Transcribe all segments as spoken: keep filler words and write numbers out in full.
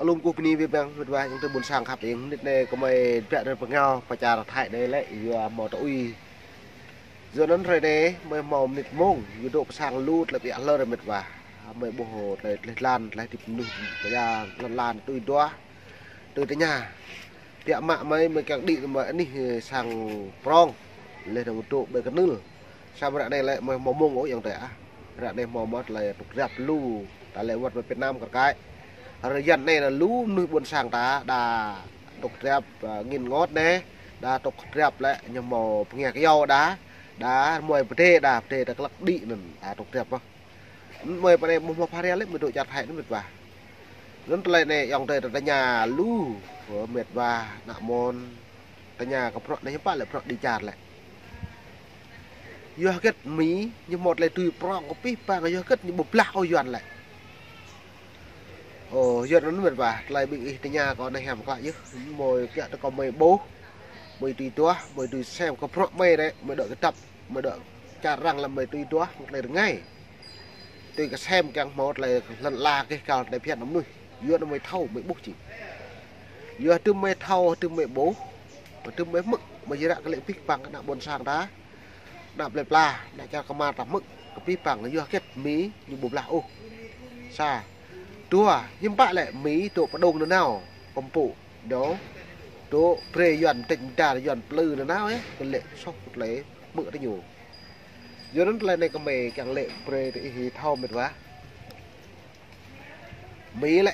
Alum kuh bini bi bang mĭt wa, ayŏng adei ƀuôn sang khăp ing, mnĭt anei kmei biă drei pơngao pơ čar Thái anei lĕ, yua mâo tơ ui. Yua anăn hrei anei mei mâo mnĭt mông, yua dôk pơ sang lu tlei biă hlơr mĭt wa. Mei ƀuh tlei, tlei lan, tlei hdĭp mnuih, tlei lan, lan, tui duah, tui tơña. Biă mă mei, mei kiăng đĭ mei anih sang prŏng, leh dơ̆ng dôk ƀơi knưl. Samơ̆ ară anei lĕ mei mâo mông ôh ayŏng adei ah. Ară anei mâo mâo tlei tŭk drăp lu, ta lĕ wăt mei Việt Nam kơ kai. Ară yan anei lĕ lu mnuih ƀuôn sang ta đa tŭk drăp, ơ, ngĭn ngot anei, đa tŭk drăp lĕ ñu mâo pơngia kyâo đa, đa mâo pơdê đa, pơdê ta klăk đĭ anăn, đa tŭk drăp ah. Mei pơ anei ƀuh mâo phara lĕ mei dôk čar Thái anăn mĭt wa. Anăn tlei anei ayŏng adei ta tơña lu, ơ, mĭt wa, ană môn. Tơña kơ bruă anei hiưm pă lĕ bruă đĭ čar lĕ. Yua hgĕt Mi ñu mâo tlei tui prŏng kơ pih pang, yua hgĕt ñu ƀu blah ôh Yuăn lĕ. Ơ, Yuăn anăn mĭt wa, tlei ƀing ih tơña kâo anei hiam klă yơh, mei kiă tơ kâo mei ƀuh, mei tui duah, mei tui sem kơ bruă mei rei, mei dôk kdăp, mei dôk čar arăng lăm mei tui duah, tlei rngai. Tui kơ sem kiăng mâo tlei lăn ala keh kal tlei phiăn mnuih. Yua anăn mei thâo, mei ƀuh jing. Yua hdơ̆ng mei thâo, hdơ̆ng mei ƀuh, hdơ̆ng mei hmư̆, mei jră kơ lĕ pih pang kơ ană ƀuôn sang ta. Ană plei pla, ană čar kmar ta hmư̆, kơ pih pang yua hgĕt Mi ñu ƀu blah ôh. Sa. Dua, hiưm pă lĕ Mi dôk pơdông nanao, kơ mpŭ, dôk, dôk brei Yuăn mtĭt mdar Yuăn plư nanao, ơ, kơ lĕ soh kơ tlei hmư̆ tơ ñu. Yua anăn tlei anei kmei kiăng lĕ brei tơ ih thâo mĭt wa. Mi lĕ,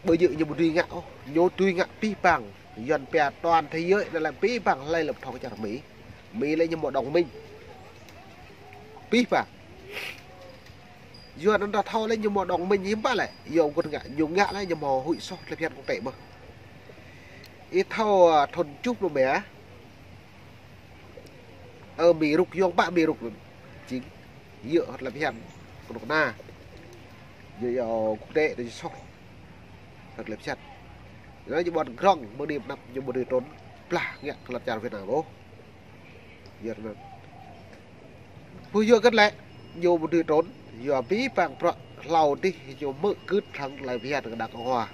ƀu djơ̆ ñu ƀu dưi ngă ôh, ñu dưi ngă pih pang. Yuăn pia toàn thế giới anăn lĕ pih pang hlei lĕ thâo kơ čar Mi. Mi lĕ ñu mâo đồng minh. Pih pang. Yua anăn ta thâo lĕ ñu mâo đồng minh hiưm pă lĕ. Yua kơ ngă, ñu ngă lĕ ñu mâo huĭ soh tlei phiăn quốc tế mơh. Ih thâo, ơ, thŭn čuh lu mia. Ơ, Mi rŭk, yua pă Mi rŭk. Jing. Yua hŏt tlei phiăn. Knŭk kna. Yua, yua quốc tế, yua soh. Hŏt tlei phiăn. Yua ñu ƀuăn grŏng, mơ̆ng anei pnăp, ñu ƀu dưi trŭn. Blah, ngă kơ lăn čar Việt Nam ôh. Yua anăn. Pô yua kơ lĕ, ñu ƀu dưi trŭn, yua pih pang bruă hlâo dih, ñu hmư̆ gưt hăng tlei phiăn kơ đa kơ hua.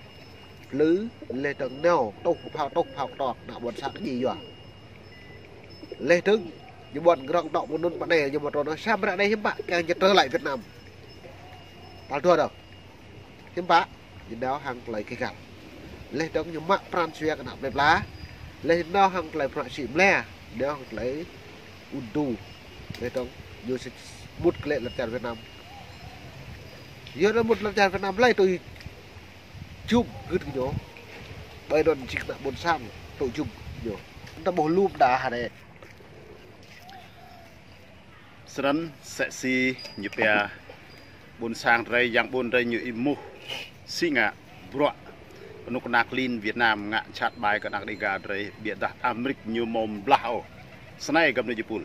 Plư, leh dơ̆ng nao, tuh phao, tuh phao ktok, ană ƀuôn sang kơ djai yua. Leh dơ̆ng, ñu ƀuăn grŏng dŏ mơ̆ng anăn pơ anei, ñu mâo trŭn, samơ̆ ară anei hiưm pă, kiăng ñu trơlai Việt Nam. Tal dua dơ̆ng. Hiưm pă, ñu nao hăng tlei keh kal. Leh dơ̆ng ñu mă pran jua kơ ană plei pla. Leh nao hăng tlei bruă sĭ mlei, nao hăng tlei ung thư. Leh dơ̆ng ñu sĭt mŭt kơ lĕ lăn čar Việt Nam. Yua anăn mŭt lăn čar Việt Nam lei tui jum gưt kơ ñu. Ƀai anăn jing ană ƀuôn sang tui jum ñu. Anăn ta ƀuh lum đa hă anei. Snăn msĕ si ñu pia ƀuôn sang drei, yang ƀuôn drei ñu êmuh si ngă bruă knŭk kna klin Việt Nam ngă jhat ƀai kơ anak Đêga drei, ƀiădah Amêrik ñu amâo mblah ôh. Snei găp ni jih pul.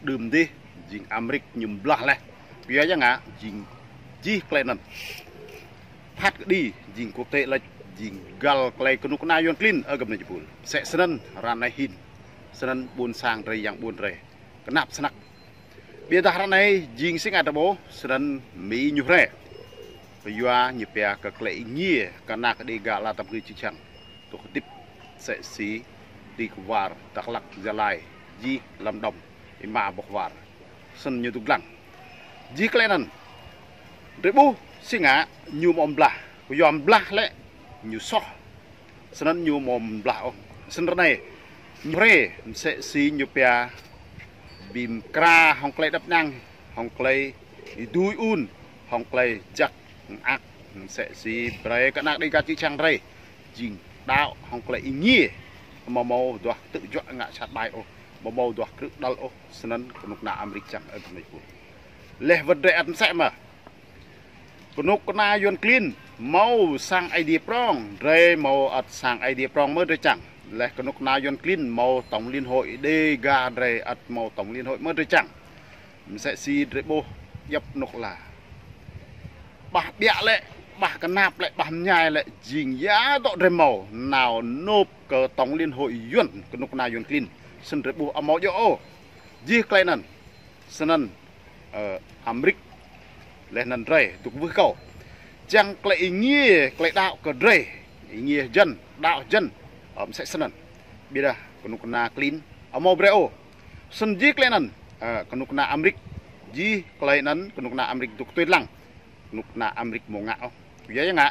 Đưm dih jing Amêrik ñu mblah leh. Kyua ya ngă jing jih klei anăn. Phat kđi jing quốc tế lač jing găl klei knŭk kna Yuăn klin ơ găp ni jih pul. Msĕ snăn ară anei hĭn. Snăn ƀuôn sang drei yang ƀuôn drei. Knap snăk. Ƀiădah ară anei jing si ngă ta ƀuh, snăn Mi ñu hriê. Kyua ñu pia kơ klei êngiê, kơ anak Đêga ala tăp gri čư̆ čhiăng. Dôk hdĭp msĕ si ti kwar, Dak Lak, Gia Lai, jih Lâm Đồng, êma boh kwar. Snăn ñu dôk dlăng. Jih klei anăn. Drei ƀuh si ngă ñu amâo mblah. Kyua mblah lĕ ñu soh. Snăn ñu amâo mblah ôh. Snăn ară anei. Ñu hriê msĕ si ñu pia bi mkra hŏng klei êđăp ênang, hŏng klei êdu êun, hŏng klei jăk mơak, msĕ si brei kơ anak Đêga čư̆ čhiăng drei jing đăo hŏng klei êngiê, amâo mâo duah ktư̆ juă ngă jhat ƀai ôh, amâo mâo duah krư̆ đăl ôh, snăn knŭk kna Amêrik čiăng ơ găp ni jih pul. Leh wăt drei ăt msĕ mơh. Knŭk kna Yuăn klin mâo sang Aê Diê prŏng, drei mâo ăt sang Aê Diê prŏng mơh drei čiăng. Leh knŭk kna Yuăn klin mâo Tổng Liên Hội, Đêga drei ăt mâo Tổng Liên Hội mơh drei čiăng. Msĕ si drei ƀuh djăp anôk ala. Ƀah ƀiă lĕ, ƀah knap lĕ, ƀah mñai lĕ, jing ya dŏ drei mâo, nao nộp kơ Tổng Liên Hội Yuăn, knŭk kna Yuăn klin. Snăn drei ƀuh amâo djŏ ôh. Jih klei anăn. Snăn, ơ, Amêrik leh anăn drei dôk wưh kâo. Čiăng klei êngiê, klei đăo kơ drei. êngiê hjăn, đăo hjăn, ơ, msĕ snăn. Ƀiădah knŭk kna klin amâo brei ôh. Snăn jih klei anăn, ơ, knŭk kna Amêrik, jih klei anăn knŭk kna Amêrik dôk tui dlăng. Knŭk kna Amêrik amâo ngă ôh. Kyua ya ngă,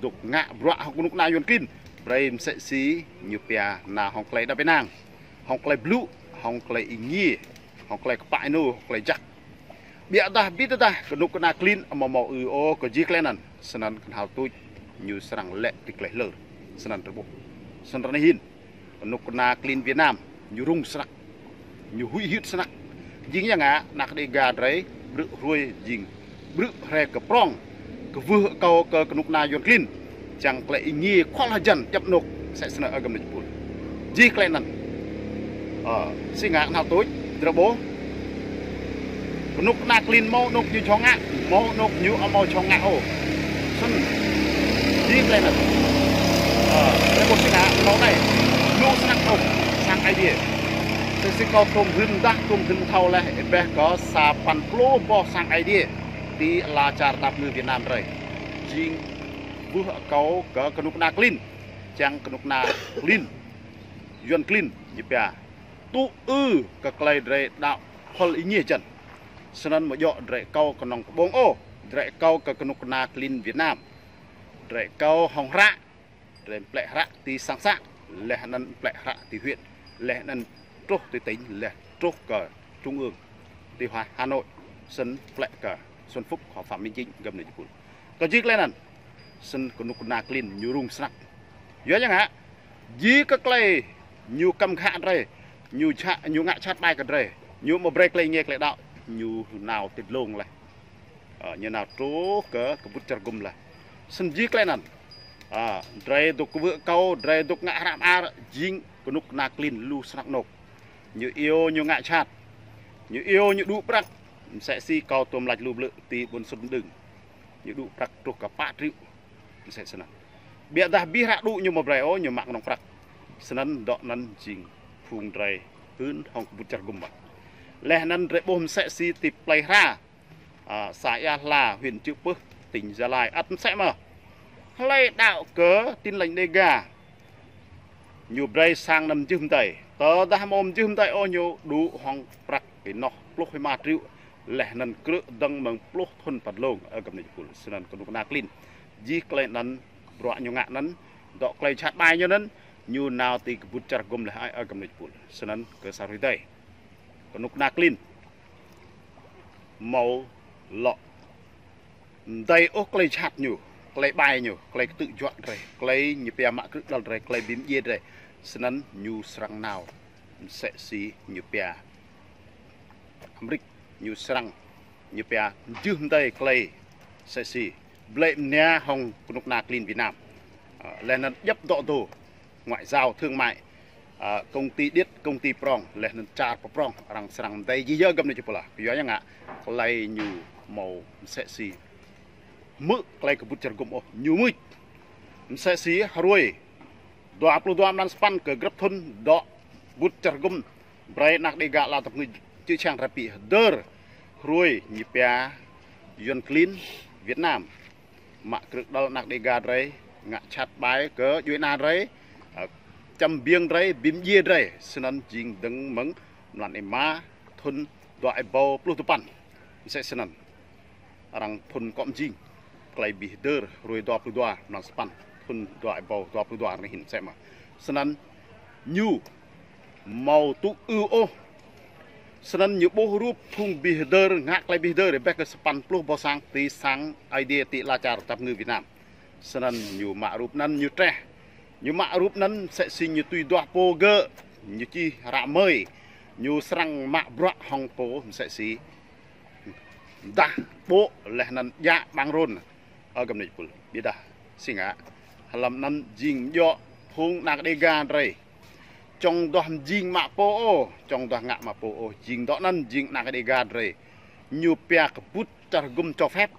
dôk ngă bruă hŏng knŭk kna Yuăn klin. Brei msĕ si ñu pia nao hŏng klei êđăp ênang, hŏng klei blŭ, hŏng klei êngiê, hŏng klei kpă ênô, hŏng klei jăk. Ƀiădah bi tơdah knŭk kna klin amâo mâo ư ôh kơ jih klei anăn, snăn knhal tuč ñu srăng lĕ ti klei hlơr. Snăn drei ƀuh. Snăn ară anei hĭn, knŭk kna klin Việt Nam ñu rŭng snăk, ñu huĭ hyưt snăk. Jing ya ngă, anak Đêga drei ƀrư̆ hruê jing ƀrư̆ hriê kơ prŏng, kwưh akâo kơ knŭk kna Yuăn klin, čiăng klei êngiê khual hjăn djăp anôk, msĕ snăn ơ găp ni jih êpul. Jih klei anăn, ơ, si ngă knhal tuč, drei ƀuh. Knŭk kna klin mâo anôk ñu jhŏng ngă, mâo anôk ñu amâo jhŏng ngă ôh. Snăn, jih klei anăn, ơ, drei ƀuh si ngă mâo anei, lu snăk anôk sang Aê Diê. Tơ si kâo tuôm hưn mdah, tuôm hưn mthâo leh, êbeh kơ sa păn pluh boh sang Aê Diê ti ala čar tap ngư Việt Nam drei, jing kwưh akâo kơ knŭk kna klin, čiăng knŭk kna klin, Yuăn klin, ñu pia tŭ ư kơ klei drei đăo khual êngiê hjăn. Snăn amâo djŏ drei akâo knŏng kƀông ôh, drei akâo kơ knŭk kna klin Việt Nam. Drei akâo hŏng hră, drei mplĕ hră ti sang xã, leh anăn mplĕ hră ti huyện, leh anăn truh ti tỉnh, leh truh kơ trung ương, ti Hà Nội, snăn mplĕ kơ Xuân Phúc, kơ Phạm Minh Chính, găp ni jih êpul. Kơ jih klei anăn, snăn knŭk kna klin ñu rŭng snăk. Yua ya ngă, jih kơ klei ñu kăm ghă drei, ñu jhat, ñu ngă jhat ƀai kơ drei, ñu amâo brei klei êngiê klei đăo, ñu nao ti dlông leh. Ơ, ñu nao truh kơ kbŭt čar hgŭm leh. Snăn jih klei anăn, ơ, drei dôk kwưh akâo, drei dôk ngă hră mơar, jing knŭk kna klin lu snăk anôk. Ñu iêu ñu ngă jhat, ñu iêu ñu đŭ prăk, msĕ si kâo tuôm lač lu blư̆ ti ƀuôn Sŭt Mđưng. Ñu đŭ prăk truh kơ pă triệu, msĕ snăn. Ƀiădah bi hră đŭ ñu amâo brei ôh, ñu mă knŏng prăk. Snăn dŏ anăn jing phung drei hưn hŏng kbŭt čar hgŭm mơh. Leh anăn drei ƀuh msĕ si ti plei hra, ơ, xã Ea Hla, huyện Chư Pưh, tỉnh Gia Lai, ăt msĕ mơh. Hlei đăo kơ Tin Lành Đêga, ñu brei sang anăn mjưh mdei. Tơdah amâo mjưh mdei ôh, ñu đŭ hŏng prăk ênoh pluh êma triệu, leh anăn krư̆ dơ̆ng mơ̆ng pluh thŭn pă dlông, ơ găp ni jih êpul. Snăn knŭk kna klin, jih klei anăn bruă ñu ngă anăn, dŏ klei jhat ƀai ñu anăn, ñu nao ti kbŭt čar hgŭm leh ai, ơ găp ni jih êpul. Snăn kơ sa hruê êdei, knŭk kna klin amâo lŏ mdei ôh klei jhat ñu, klei ƀai ñu, klei ktư̆ juă drei, klei ñu pia mă krư̆ đăl drei, klei bi mdjiê drei. Snăn ñu srăng nao msĕ si ñu pia Amêrik, ñu srăng, ñu pia mjưh mdei klei msĕ si blei mnia hŏng knŭk kna klin Việt Nam. Ơ, leh anăn djăp dŏ dô, ngoại giao, thương mại, ơ, công ty điêt, công ty prŏng, leh anăn čar prŏng, arăng srăng mdei jih yơh găp ni jih êpul. Kyua ya ngă, klei ñu amâo msĕ si hmư̆ klei kbŭt čar hgŭm ôh, ñu mưč. Msĕ si hruê dua pluh dua mlan sa păn kơ grăp thŭn dŏ kbŭt čar hgŭm brei anak Đêga ala tăp ngư čư̆ čhiăng drei bi hdơr hruê ñu pia Yuăn klin Việt Nam mă krư̆ đăl anak Đêga drei, ngă jhat ƀai kơ djuê ana drei, ơ, čăm biêng drei, bi mdjiê drei, snăn jing dơ̆ng mơ̆ng mlan êma thŭn dua êbâo pluh dua păn. Msĕ snăn. Arăng phŭn kŏ mjing klei bi hdơr hruê dua pluh dua mlan sa păn thŭn dua êbâo dua pluh dua ară anei hĭn msĕ mơh. Snăn ñu amâo tŭ ư ôh. Snăn ñu ƀuh rup phung bi hdơr, ngă klei bi hdơr, êbeh kơ sa păn pluh boh sang ti sang Aê Diê ti ala čar tăp ngư Việt Nam. Snăn ñu mă rup anăn ñu treh. Ñu mă rup anăn msĕ si ñu tui duah pô gơ̆, ñu čih hră mơi, ñu srăng mă bruă hŏng pô msĕ si mdah ƀô̆ leh anăn djă ƀăng rôn. Ơ găp ni jih êpul. Ƀiădah si ngă, hlăm anăn jing djŏ phung anak Đêga drei čŏng duah mjing mă pô ôh, čŏng duah ngă mă pô ôh, jing dŏ anăn jing anak Đêga drei ñu pia kbŭt čar hgŭm cho phép.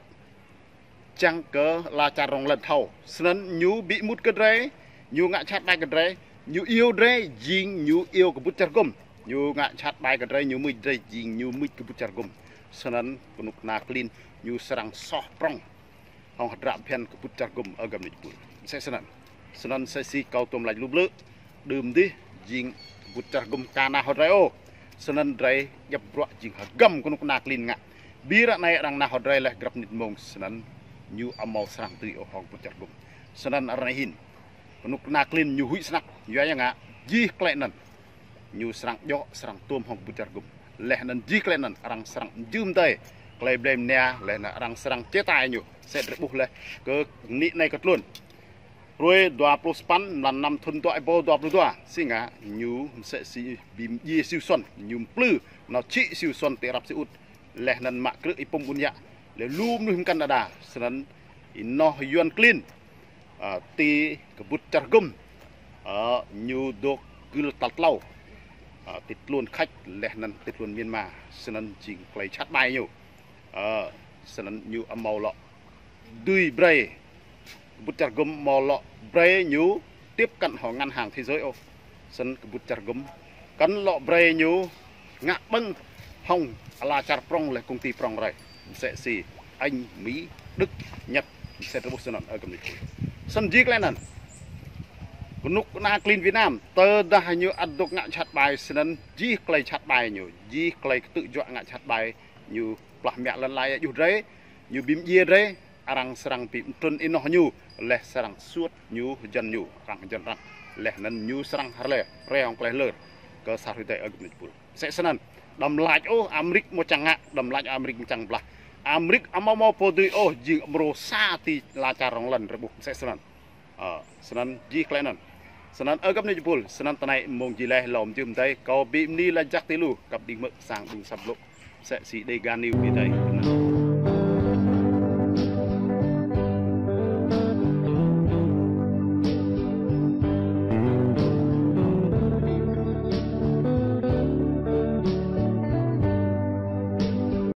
Čiăng kơ ala čar rŏng lăn thâo. Snăn ñu bi êmut kơ drei, ñu ngă jhat ƀai kơ drei, ñu iêu drei, jing ñu iêu kbŭt čar hgŭm. Ñu ngă jhat ƀai kơ drei, ñu mưč drei, jing ñu mưč kbŭt čar hgŭm. Snăn knŭk kna klin ñu srăng soh prŏng hŏng hdră bhiăn kbŭt čar hgŭm ơ găp ni jih êpul. Msĕ snăn. Snăn msĕ si kâo tuôm lač lu blư̆, đưm dih jing kbŭt čar hgŭm ka nao hŏng drei ôh. Snăn drei djăp bruă jing hgăm knŭk kna klin ngă. Bi ară anei arăng nao hŏng drei leh grăp mnĭt mmông snăn ñu amâo srăng dưi ôh hŏng kbŭt čar hgŭm. Snăn ară anei hĭn knŭk kna klin ñu huĭ snăk, yua ya ngă, jih klei anăn ñu srăng djŏ srăng tuôm hŏng kbŭt čar hgŭm. Leh anăn jih klei anăn arăng srăng mjưh mdei klei blei mnia, leh anăn arăng srăng chế tài ñu. Msĕ drei ƀuh leh kơ mnĭ anei kơ tluôn. Hruê dua pluh sa păn mlan năm thŭn dua êbâo dua pluh dua, si ngă ñu msĕ si bi mdjiê Siu Suôn, ñu mplư nao čhĭ Siu Suôn ti Arăp Siut, leh anăn mă krư̆ Y-Pum Ƀuôn Yă, leh lu mnuih mkăn đa đa. Snăn ênoh yuăn klin, ơ, ti kbŭt čar hgŭm, ơ, ñu dôk gưl tal tlâo, ơ, ti tluôn Khač leh anăn ti tluôn Myanmar. Snăn jing klei jhat ƀai ñu. Ơ, snăn ñu amâo lŏ dưi brei, kbŭt čar hgŭm amâo lŏ brei ñu tiếp cận hŏng ngân hàng thế giới ôh. Snăn kbŭt čar hgŭm kăn lŏ brei ñu ngă ƀơ̆ng hŏng ala čar prŏng leh công ty prŏng rei, msĕ si Anh, Mỹ, Đức, Nhật, msĕ drei ƀuh snăn, ơ, găp ni. Snăn jih klei anăn knŭk kna klin Việt Nam, tơdah ñu ăt dôk ngă jhat ƀai snăn jih klei jhat ƀai ñu, jih klei ktư̆ juă ngă jhat ƀai ñu plah mă lăn ala êa juh drei, ñu bi mdjiê drei, arăng srăng bi mtrŭn ênoh ñu, leh srăng suôt ñu hjăn ñu, arăng hjăn arăng. Leh anăn ñu srăng hrle, hriê hŏng klei hlơr kơ sa hruê dih, ơ, găp ni jih êpul. Msĕ snăn, đăm lač ôh Amêrik amâo čiăng ngă, đăm lač Amêrik amâo čiăng blah. Amêrik amâo mâo pô dưi ôh jing mrô sa ti ala čar rŏng lăn drei ƀuh msĕ snăn. Ơ, snăn jih klei anăn. Snăn, ơ, găp ni jih êpul, snăn tinei mmông jih leh lŏ mjưh mdei, kâo bi mni lač jăk ti lu, kăp đĭng mơ̆ sang đŭng asăp blŭ. Msĕ si Dega News bi dei.